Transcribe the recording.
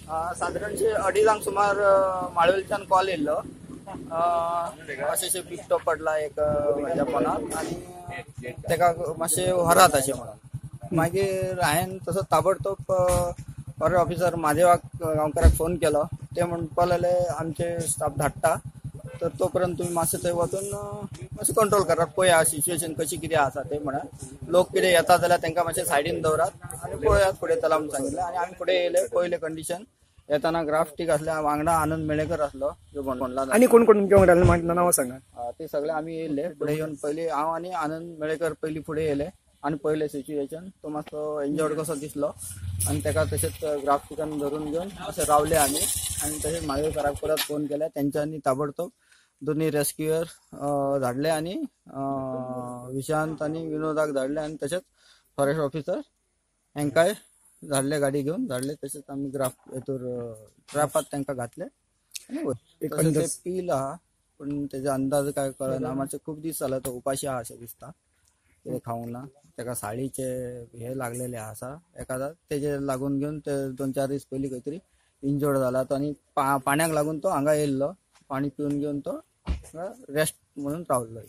सादारणशे 2:30 सुमार माळवेलच्यान कॉल येयल्लो, अशें बिबटो पडला एक हेज्या पोनाक आनी तेका मातशें व्हरात अशें म्हणून. मागीर हांवें तसो ताबडतोब फॉरेस्ट ऑफिसर महादेवाक गांवकाराक फोन केलो. ते म्हणपाक लागले आमचे स्टाफ धाडटा, तर तो पर्यंत तुमी मातशें थंय वचून मातशें कंट्रोल करात, पळया सिच्युएशन कशी कितें आसा ते म्हणून. लोक कितें येता जाल्यार तांकां मातशें सायडीन दवरात आनी पळयात फुडें चला म्हणून सांगिल्लें. आनी आमी फुडें येयले, पळयलें कंडिशन. येताना ग्राफ्टीक आसले, वांगडा आनंद मेळेकर आसलो जो बोंडला. आनी कोण कोण तुमच्या वांगडा नांव सांगा. ते सगळे आमी येयले फुडें येवन. पयलीं हांव आनी आनंद मेळेकर पयलीं फुडें येयले आनी पयलें सिच्युएशन. तो मातसो इंजर्ड कसो दिसलो आनी ताका तशेंच ग्राफ्टिकान धरून घेवन अशें रावले आमी. आनी तशेंच माळवेकराक परत फोन केले, तेंच्यांनी ताबडतोब दोनी रेस्क्युअर धाडले आनी विशांत आनी विनोदाक धाडले आनी तशेंच फॉरेस्ट ऑफिसर हांकांय धाडले, गाडी घेवन धाडले. तशेंच आमी ग्राफ हेतूर ट्रॅपात तांकां घातले. तशें ते पील आहा पूण तेजो अंदाज काय कळना. मातशें खूब दीस जाले तो उपाशी आहा अशें दिसता, कितें खावंक ना. ताका साडीचे हे लागलेले आसा एकादा, तेजे लागून घेवन ते 2-4 दीस पयलीं खंय तरी इंजर्ड जाला तो आनी पाण्याक लागून तो हांगा येयल्लो, पाणी पिवन घेवन तो रेस्ट म्हणून रावल्लो.